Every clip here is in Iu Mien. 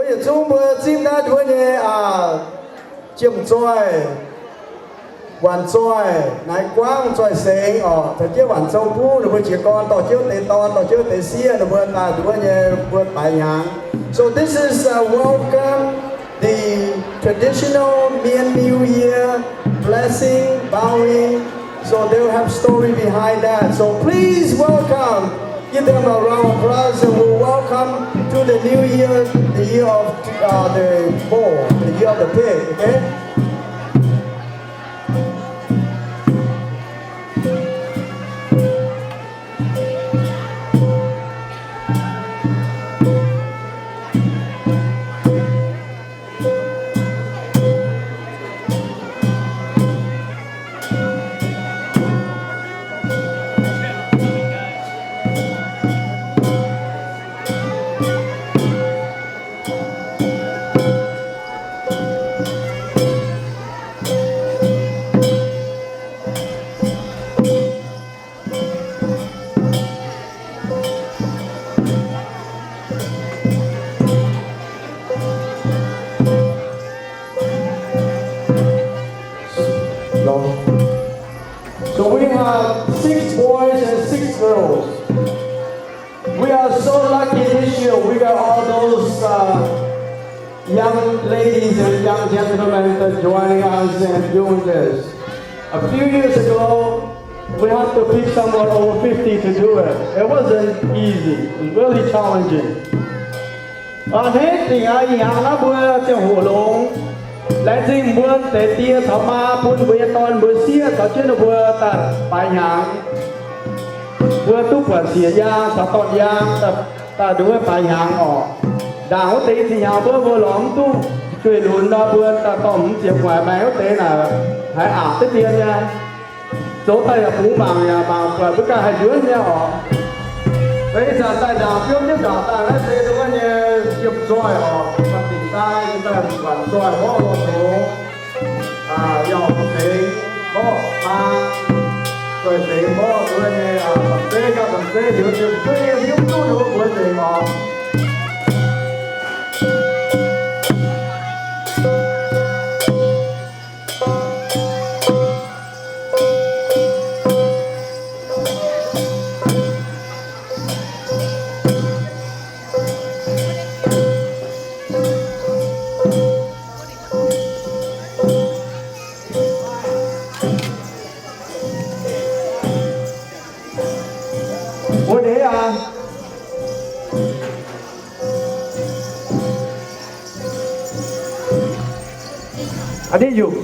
Yietc zungv mbuo zipv naaiv nduov nyei, aa, jiem zoih, waanc zoih, naaiv guangv zoih sengx orqc. Caux jienv waanc cong buv ninh mbuo jiez gorn dorh jienv deix dorn, dorh jienv deix sieqv, ninh mbuo daaih nduov nyei mbuo baaix hnyangx. So this is, uh, welcome the traditional Mien New Year blessing, bowing. So they will have story behind that. So please welcome, give them a round of applause, and we'll welcome to the new year, the year of, uh, the bull, the year of the pig, okay? So we have six boys and six girls. We are so lucky this year. We got all those, uh, young ladies and young gentlemen that joining us and doing this. A few years ago, we had to pick someone over fifty to do it. It wasn't easy. It was really challenging. Hneiv dingc aqv, ih hnyangx naaiv mbuo ziangh hoc longx. Laengz zingh mbuo deix die caux maa bun mbuo nyei dorn mbuo sieqv caux jienv ninh mbuo daaih baaix hnyangx. Mbuo duqv buatc siec yaang caux dorn yaang daaih nduov baaix hnyangx orqc. Ndaangc wuov deix zinh hnyangx mbuo mbuo lorz mv duqv jueiv-lunx nor, mbuo daaih dorh hmz ziepc guaix maengx wuov deix naaic haiz aqc diqv dien nyei. Zoux daaih yaac bungx mangc yaac mangc buatc mbuo ganh haih njuonv nyei orqc. Ih zanc daaih ndaangc biomv jienv ndaangc daaih naaiv se nduov nyei yiem zoih orqc, baac dingc daaih yiem daaih buatc zoih mborqv lorh zoux, yaac seix mborqv maa, zoih seix mborqv nduov nyei, baac zeiv gauh baac zeiv liuz ziouc duqv yiem hiuv duqv nduov mbuo nzengc orqc. Mbuo ndeic aqv. Aa, ndeic yuc.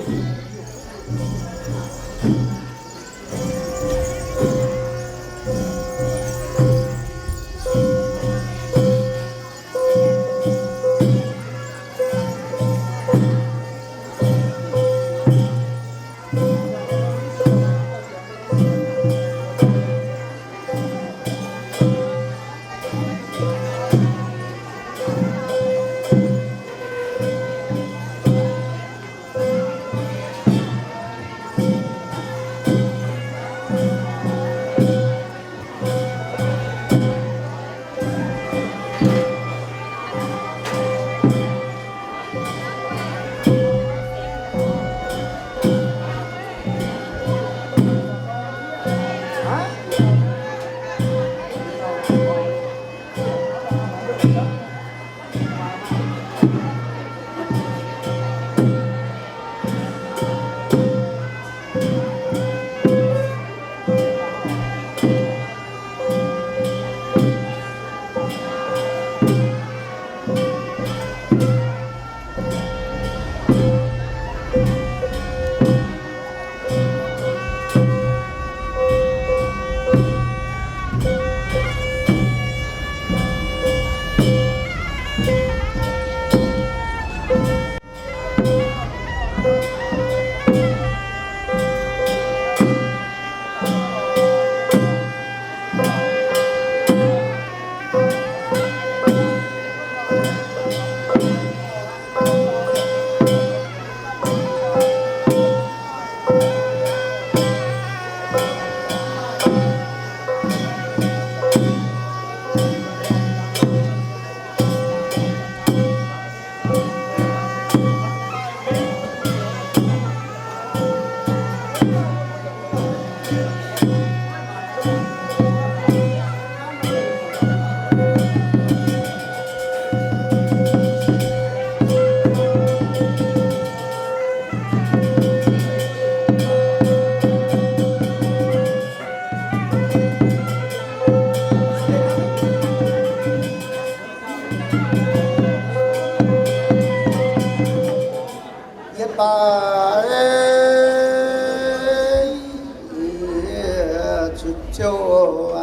Zuqc jouh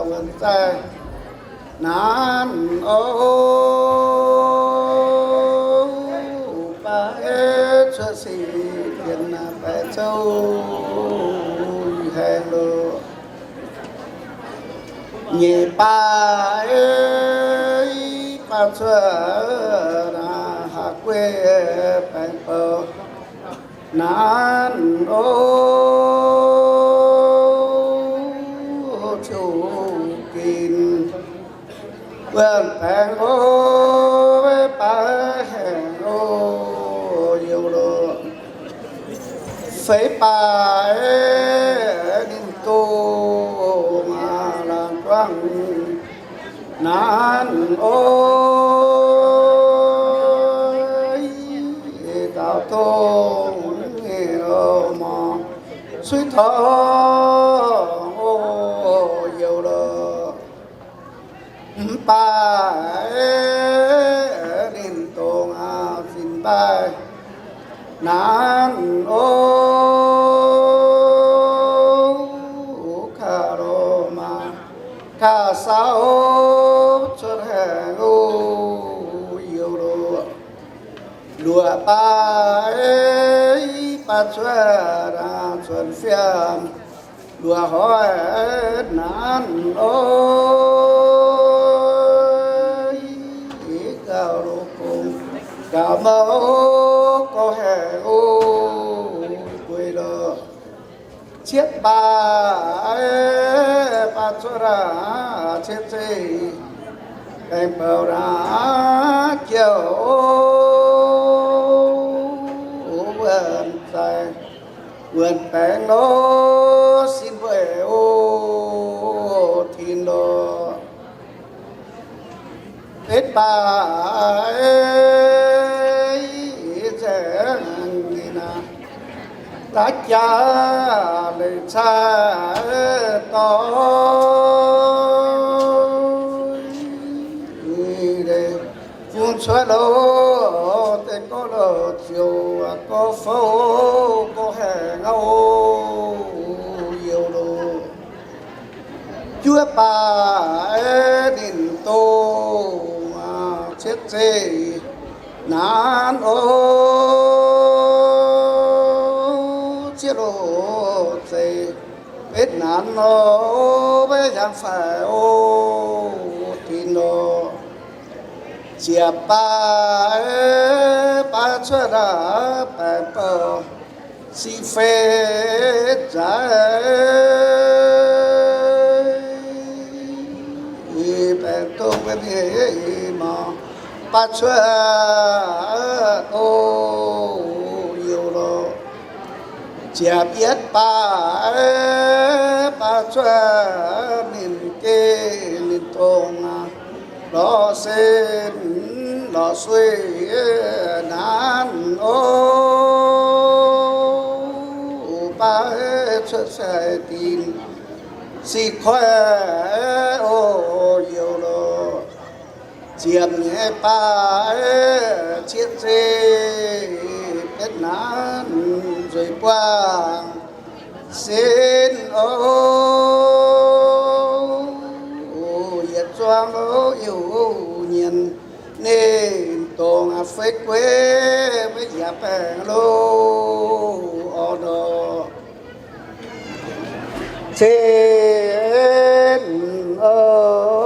wuonx zaih naanv oc. Baac cuotv sic dienx baeqc zouv haengh loh. Nyeic baac, baac cuotv naanv haav gueiv baengx bouh naanv oc. Ziouc ginx wuonh baengx oc, baac haengh oc, youh loh. Feix baac ninh dongh laangz guangc naanv oc. Daaux dongh mv muangx suiv torngv oc, youh loh. Mv baac ninh dongh zinh mbaaih naanv oc. Kaav loh maah, kaav sauv cuotv haengh oc, youh loh. Luoqc baac, baac cuotv naanv cuotv fiem luoqc hoic naanv oc. Gauh loz gong gauh mouc gorx haengh oc, guei loh. Cietv baac, baac cuotv naanv cietv zeiv baengx bouh naanv jauv oc. Wuonh zaih wuonh baengx oc, sin weic oc, tin loh. Betv baac, nzaengc ninh naaic, laav jaax leiz cai dorh, fungx cuotv loh, deix gorx loh ziouc gorx fouv gorx haengh oc, youh loh. Juov baac ninh dongh cietv zeiv naanv oc. Cietv loh zeiv betv naanv oc, maiv hiaangx faix oc, tin loh. Ziepc baac, baac cuotv naanv baengx bouh sic fei zaaix, baengx dongh wuov nyei mangc, baac cuotv oc, youh loh. Ziepc yietv baac, baac cuotv ninh geh ninh dongh lorz sin lorz suiv naanv oc. Baac cuotv sai-dinh sic koiv oc, youh loh. Ziepc nyeic baac, cietv zeiv betv naanv nzueic buangh sin oc. Yietc zuangx loh, Iu-Mienh ninh dongh a'feix gueiv maiv yaac baengh loh, orn nor. Cin oc,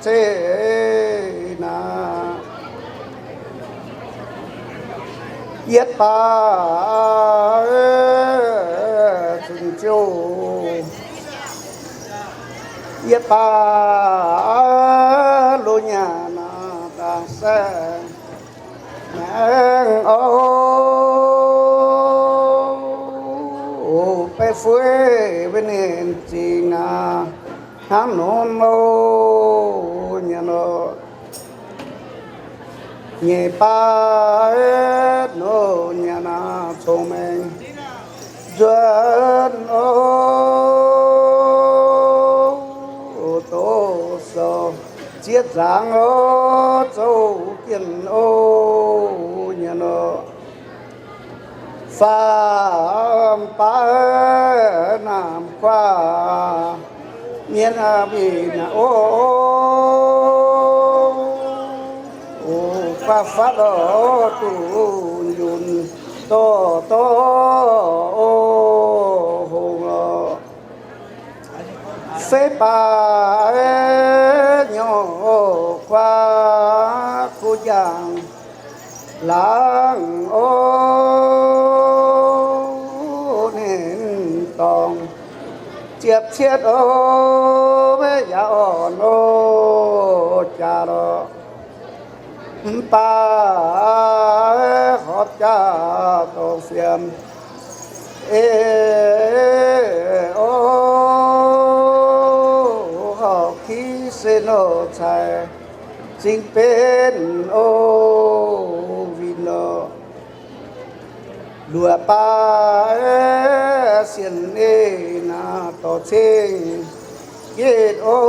cin naaic, yietv baac zunc jouh, yietv baac loz nyanc naaic daaih saeng maengx oc. Baeqv fuiv wuov ninh zingx aac, hnangv nor oc, nyanc oc. Nyeic baac nor nyanc aac, cong-mengh nzuonx oc, doz sou zieqv nzaangc oc, zouv jienv oc, nyanc oc. Faam baav naamh kuaah mienh mingh oc, guaav fatv oc, duqv njunh dorh dorh oc, hungh oc. Fei baac nyorx kuav kuv jangx laangz oc, ninh dorngx ziepc cietv oc, maiv yaac orn oc, jaax lorqc. Mv baac horpc jaax dorngx fiem, eix oc, horpc ki se nor cai zingh benx oc, winh oc. Luoqc baac sienx eix naaic dorh ceng jitv oc,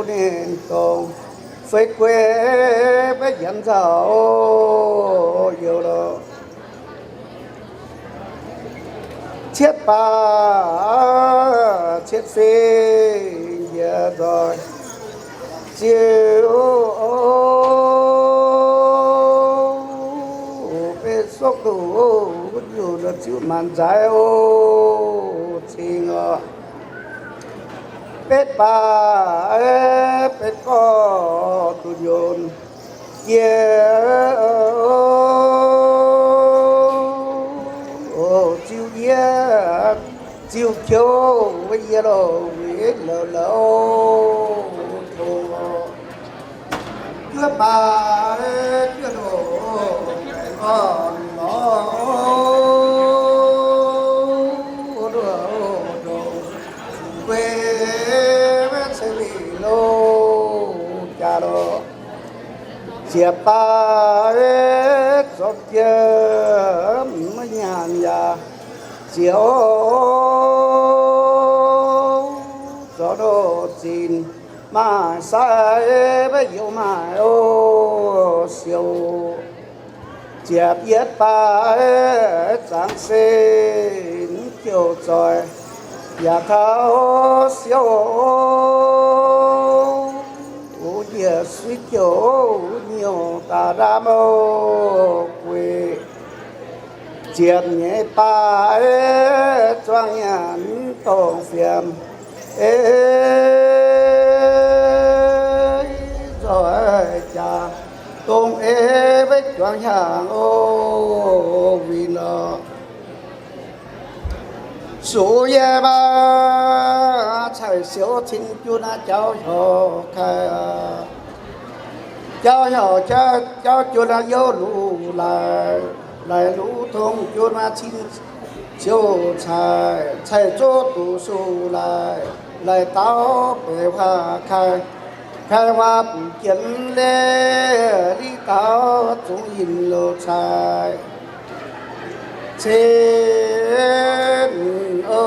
ninh dorngx fei guei maiv janx nzauh oc, youc lorqc. Cietv baac cietv fingx njiec nzoih ziux oc, benx sokv duqv njunh ziux maanc nzaiv oc, cingx oc. Betv baac betv gorx duqv njunh jiex oc, ziux yie, ziux qouv yie loh, weic louz-louz tongx oc. Juov baac juov ndoqc, baengh orn lorz ndoqc, guei maiv ceix mingh loh, jaax lorqc. Ziec baac zorqv jiex maiv nyaanh yaac ziec oc, zorqv ndoqc zinc maaih sai maiv youz maaih oc, siouc. Ziepc yietv baac zangc se mv jouh zoih yaac taux siouc, njiec suiv jouh nyouh daaih ndaamv oc, gueic. Ziepc nyeic baac zuangx nyanc dorngx fiem, ei, nzoih jaax dongh ei maiv juangc hnyangx oc, winh oc. Suqv yie maa caic siouc cin jun aqv, jauv hnyouc kai aqv. Jauv hnyouc jauv jun aqv, youv luv laaix, laaix luv tong jun maa cin siouc caic, caic zouv duqv suv laaix, laaix daauv beic huaax kai, kai huaax buc jienv leiz, liuz daauv zungv yinh loz caic. Cin oix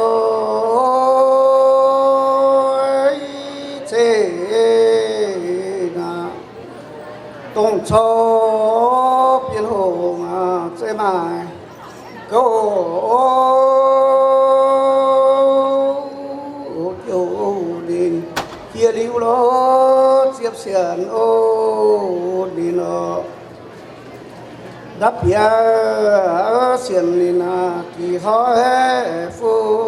cin aqv, dongh corc bienh hungh aqv, zeiz maaih gouv jouh ninh jiex liuz loh, ziepc sienx oc ninh oc. Ndapv bieqc sienx ninh aqv, gih hnoi fu'jueiv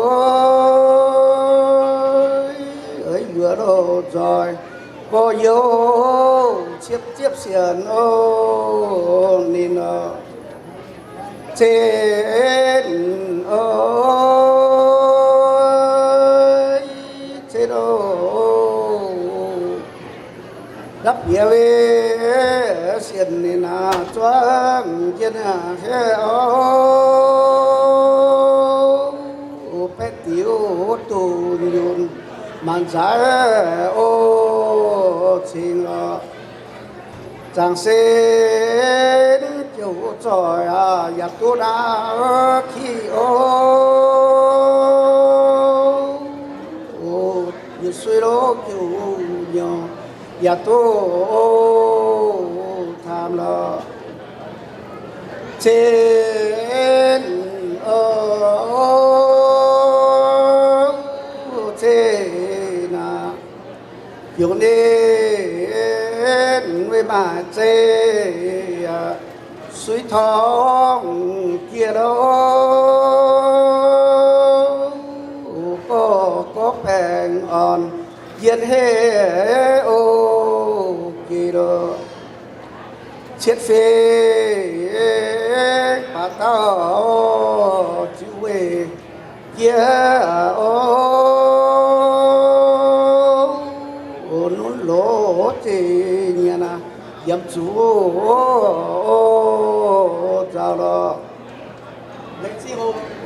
yuoqc loh nzoih gorx-youz ciepv ziepv sienx oc ninh oc. Cin oc, cin oc. Ndapv bieqc sienx ninh aqv, zuangx jienv aqv, hei oc. Baeqv diuc duqv nyunc maanc nzaiv oc, cingx oc. Zaangc se jouh zoih aqv, yaac duqv naaiv kiv oc. suiv loh jiu nyouz, yaac duqv taamh lorz. Cen o, cen aac, yungz ninh weic maaih zeiv yaac suiv torngv jiex loh. Gorx gorx baengh orn njien heiv o, jiex loh. Cietv fingx baac dauh ziux weih jiex o, nunv loz zeiv nyanc aac, yiem zuqc o, nzauh lorh.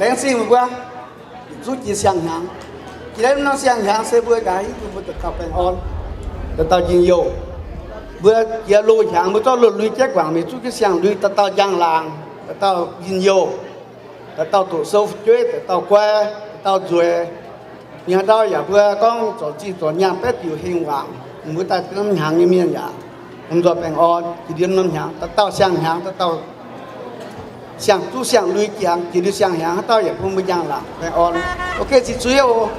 Laengz zingh mbuo, zuqv jiex siang-hnyangx. Jiex norm siang-hnyangx se mbuo nqa'haav hiuv duqv mbuo dauh dauh baengh orn, dauh dauh njien-youh. Mbuo jiex loz-hnyangx mbuo zorqv loz-lui jaiv guangc mingh zuqv jienv siang-lui, dauh dauh njang-laangc, dauh dauh njien-youh, dauh dauh doqc sou fu'jueiv, dauh dauh guai, dauh dauh nzueic. Mingh haaix ndau yaac mbuo gorngv zorc zingh zorc nyaanh baeqv diuc hengx wangc, mbuo daaih norm hnyangx nyei mienh yaac lomh nzoih baengh orn. Jiex liuz norm hnyangx, dauh dauh siang-hnyangx, dauh dauh siang-duqv siang-lui jangx, jiex liuz siang-hnyangx haaix dauh yaac bun mbuo njang-laangc baengh orn. Okay, ziqc zuiz oc.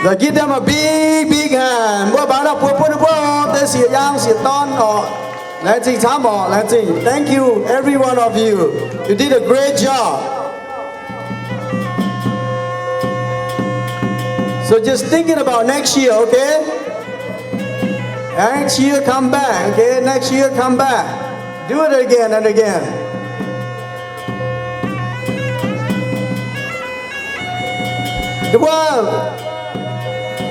Let's give them a big, big hand. Mbuo mangc nor buo buonv buonv deix sieqv yaang sieqv dorn oc. Laengz zingh camv oc, laengz zingh. Thank you, every one of you. You did a great job. So just thinking about next year, okay? Next year come back, okay? Next year come back. Do it again and again. Nduov,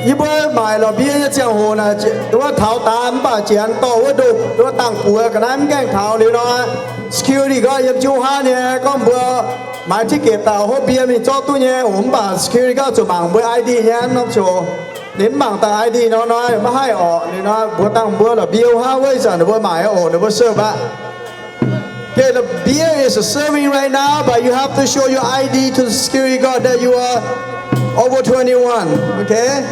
yie mbuo maaic lorz mbie nyei ziangh hoc naaic, nduov taux daaih mv baac janx dorh wuov ndoqv, nduov dangh buoz ga'naaiv mv gaengh taux liuz nor, security gorngv yiem jiu hnangv nyei, gorngv mbuo maaiz ticket daaih hopv mbie mingh zorqv duqv nyei oc. Mv baac security gorngv zuqc mangc mbuo I D nyei norm ziouc, ninh mv mangc daaih I D nor, nor maiv haih orqc. Ninh nor mbuox dangh mbuo lorz mbie wuov hnangv, wuov ih zanc ninh mbuo maaic oc, ninh mbuo serve aqv. Okay, the beer is serving right now, but you have to show your I D to the security guard that you are over twenty-one, okay?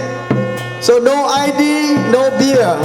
So no I D, no beer.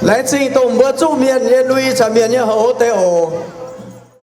Laengz zingh dongh mbuo zuqv mienh nyei lui caux mienh nyei houx deix oc.